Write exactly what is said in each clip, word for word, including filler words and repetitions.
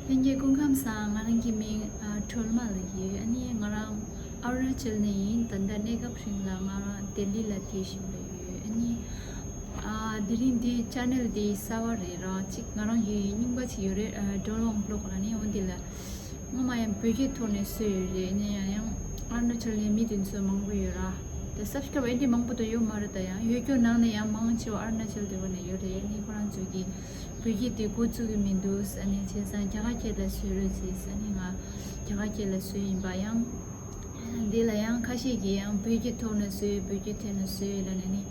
ལྷན་རྒྱས་སྐུ་ཁམས་བཟང་། ང་རང་གི་མིང་ཨ་སྒྲོལ་མ་ལབ་ཡོད། ཨ་ནི་ང་རང་ཨ་རུ་ན་ཅལ་ནས་ཡིན། ད་ལྟ་གནས་སྐབས་རིང་ལ་ང་རང་ལྡི་ལི་ལ་བསྡད་བཞིན་པ་ཡོད། ཨ་ནི་ཨ་དེ་རིང་འདི་ཅེ་ནལ་འདི་གསར་པ་རེད་ར། གཅིག་ང་རང་གི་རྙིང་པ་ཅིག་ཡོད་རེད། ཨ་སྒྲོལ་དབང་བི་ལོག་ལབ་ནི། འོ་འདི་ལ་སྔོན་མ་ཡང་བོད་སྐད་ཐོག་ནས་བཟོས་ཡོད་རེད། ཨ་ནི་ཡང་ཡང་ཨ་རུ་ན་ཅལ་ནས་མི་དེ་ཚོ་མང་པོ་ཡོད་ར། ད་སབ་སི་ཀ་རབ་ཨེ་འདྲ་མང་པོ་དུ་ཡོད་མ་རེད། ད་ཡང་ཡོད་རྒྱུ་ནང་ནས་ཡང་མང་ཆེ་བ་ཨ་རུ་ན་ཅལ་དེ་བ་ནས་ཡོད་རེད། ཨ་ནི་ཁོ་རང་ཚོ་གི་བོད་སྐད་དེ་འགོ་བཙུགས་ཀྱི་མི་འདུག་ཨ་ནི་བྱས་ཙང་རྒྱ་གར་སྐད་ལ་བཟོས་རོགས་བྱས། ཨ་ནི་ང་རྒྱ་གར་སྐད་ལ་བཟོས་ཡིན་པ། ཡང་འདི་ལ་ཡང་ཁ་ཤས་ཀྱིས་ཡང་བོད་སྐད་ཐོག་ནས་བཟོས། བོད་སྐད་ཐོག་ནས་བཟོས་ལབ་ནས་ནི་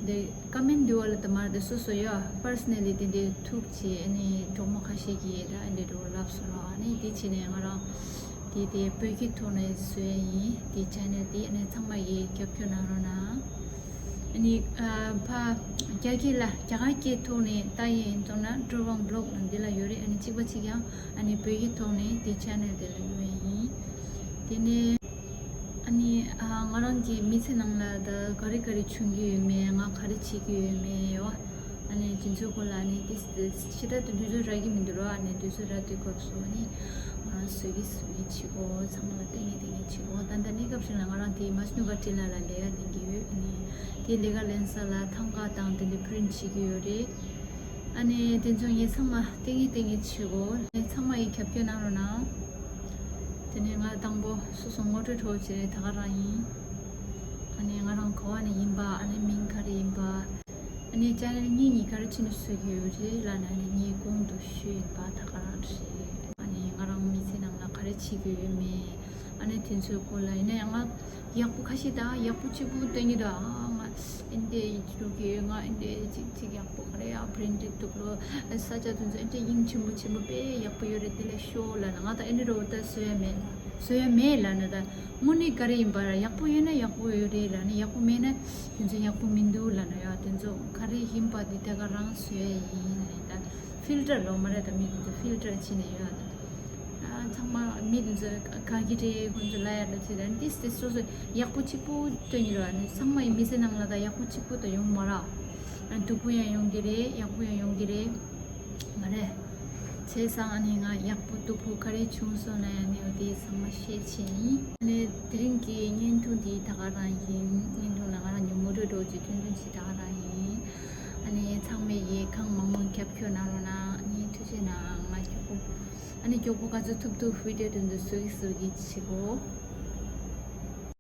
འདི་ཀོ་མེན་འདི་བ་ལ་ད་མར་དེ་སོ་སོ་ཡོད། པར་སོ་ནལ་ལི་དེ་འདྲའི་ཐུག་བྱས། ཨ་ནི་གྲོགས་མོ་ཁ་ཤས་ཀྱིས་ད་ཨ་འདྲའི་འགྲོ་ལབ་སོང་ར། ཨ་ནི་དེ་བྱས་ནས་ང་རང་དེ་དེ་བོད་སྐད་ཐོག་ནས་བཟོས་ཡིན། དེ་ཅེ་ནལ་དེ་ཨ་ནི་ཚང་མ་གིས་རྒྱབ་སྐྱོར་གནང་རོགས་གནང་། ཨ་ནི་ཨ་ཕ་རྒྱ་སྐད་ལ་རྒྱ་གར་སྐད་ཐོག་ནས་ལྟ་ཡས་ཡིན་སོང་ན་སྒྲོལ་དབང་བི་ལོག་ལབ་འདི་ལ་ཡོད་རེད། ཨ་ནི་གཅིག་པ་གཅིག་ཡང་ཨ་ནི་བོད་སྐད་ཐོག་ནས་དེ་ཅེ་ནལ་དེ་ལ་ཡོད་ཡིན། དེ་ནས་ཨ་ནི་ཨ་ང་རང་གི་མི་ཚེ་ནང་ལ་ད་ག་རེ་ག་རེ་བྱུང་གི་ཡོད་མེད། ང་ག་རེ་བྱེད་ཀྱི་ཡོད་མེད་ཡོད། ཨ་ནི་དེ་ཚོའི་སྐོར་ལ་ཨ་ནི་ཏིས་ཏིས་ཕྱི་དྲག་ཏུ་དུས་ཚོད་རག་གི་མི་འདུག་ར། ཨ་ནི་དུས་ཚོད་རག་དུས་སྐབས་སུ་ཨ་ནི་ང་རང་བཟོ་གི་བཟོ་གི་བྱེད་དགོས། ཚང་མ་ལ་སྟོན་གི་སྟོན་གི་བྱེད་དགོས། ད་ལྟ་གནས་སྐབས་ཤིག་ལ་ང་རང་དེ་མ་སི་ནུ་ག་ཊི་ལ་ལ་ལས་ཀ་ལས་ཀྱི་ཡོད། ཨ་ནི་དེ་ལས་ཀ་ལེན་ས་ལ་ཐང་ག་དང་དེ་འདྲ་པི་རིན་ཊི་བྱེད་ཀྱི་ཡོད་རེད། ཨ་ནི་དེ་ཚོ་ངས་ཚང་མ་སྟོན་གི་སྟོན་གི་བྱེད་དགོས། ཨ་ནི་ཚང་མ་ཡིས་རྒྱབ་སྐྱོར་གནང་རོགས་གནང་། དེ་ནས་ང་དང་པོ་སོ་སོ་ངོ་སྤྲོད་འདྲ་བོ་བྱེད་རེད། ད་ག་རང་ཡིན། ཨ་ནི་ང་རང་ག་བ་ནས་ཡིན་པ། ཨ་ནི་མིང་ག་རེ་ཡིན་པ། ཨ་ནི་ཅེ་ནལ་གཉིས་གཉིས་ག་རེ་བྱས་ནས་བཟོ་གི་ཡོད་རེད་ལབ་ན། ཨ་ནི་ངས་གོང་དུ་ཞུས་ཡིན་པ་ད་ག་རང་རེད། ཨ་ནི་ང་རང་མི་ཚེ་ནང་ལ་ག་རེ་བྱེད་ཀྱི་ཡོད་མེད། ཨ་ནི་དེ་ཚོའི་སྐོར་ལ། ཡིན་ན་ཡང་ང་ཡག་པོ་ཁ་ཤས་དང་ཡག་པོ་གཅིག་པུ་སྟོན་གྱི་འདུག་ཨ་ང་ཨེ་འདྲ་ཡིན་གྱི་འདུག་གི། ང་ཨེ་འདྲ་ཅིག་ཅིག་ཡག་པོ་ག་རེ་ཡག་པོ་རེད་འདུག་ལོ། ས་ཆ་དེ་ཚོ་ཨེ་འདྲ་དབྱིངས་ཆེན་པོ་ཆེན་པོ་དཔེ་ཡག་པོ་ཡོད་རེད། དེ་ལ་ཤོག་ལབ་ན། ང་ད་ཨེ་འདྲ་འདྲ་བོ་ད་བཟོ་ཡ་མེད། བཟོ་ཡ་མེད་ལབ་ན། ད་དངོས་གནས་ག་རེ་ཡིན་པ་ར། ཡག་པོ་ཡོད་ན་ཡག་པོ་ཡོད་རེད་ལབ་ན། ཡག་པོ་མེད་ན་དེ་ཚོ་ཡག་པོ་མི་འདུག་ལབ་ན། ཡ་དེ་ཚོ་ག་རེ་ཡིན་པ་དེ་དེ་ག་རང་བཟོ་ཡ་ཡིན་ལབ་ན། ད་ཕིལ་ཊར་ལོ་མ་རེད། ད་མི་དེ་ཚོ་ཕིལ་ཊར་བྱས་ནས་ཡོད། ཨ་ཚང་མ་མི་དེ་ཚོ་དགའ་གི་རེད། ཁོང་ཚོ་ལ་ཡ་ལ་ཚེ་དང་ཏིས་ཏིས་སོ་སོ་ཡག་པོ་གཅིག་པུ་སྟོན་གྱི་རེད། ཨ་ནི་ཚང་མ་ཡི་མི་ཚེ་ནང་ལ་ད་ཡག་པོ་གཅིག་པུ་ད་ཡོང་མ་ར། ཨ་སྡུག་པོ་ཡང་ཡོང་གི་རེད། ཡག་པོ་ཡང་ཡོང་གི་རེད། མ་རེད། བྱས་ཙང་ཨ་ནི་ང་ཡག་པོ་སྡུག་པོ་ག་རེ་བྱུང་སོང་ན་ཡང་ནི་འོ་དེ་ཚང་མ་ཤེར་བྱས་ཡིན། ཨ་ནི་དེ་རིང་གི་བརྙན་ཐུང་འདི་ད་ག་རང་ཡིན། བརྙན་ཐུང་ལ་ང་རང་གི་ངོ་སྤྲོད་འདྲ་བོ་ཅིག་སྟོན་སྟོན་ཅིག་ད་ག་རང་ཡིན། ཨ་ནི་ཚང་མས་ཡི་གང་མང་མང་རྒྱབ་སྐྱོར་གནང་རོགས་གནང་། ཨ་ནི་ཐུགས་རྗེ་གནང་། ང་མགྱོགས་པོ། ཨ་ནི་མགྱོགས་པོ་ག་ཚོད་ཐུབ་ཐུབ་བི་ཌི་ཡོ་དེ་ཚོ་བཟོ་གི་བཟོ་གི་བྱེད་གོ།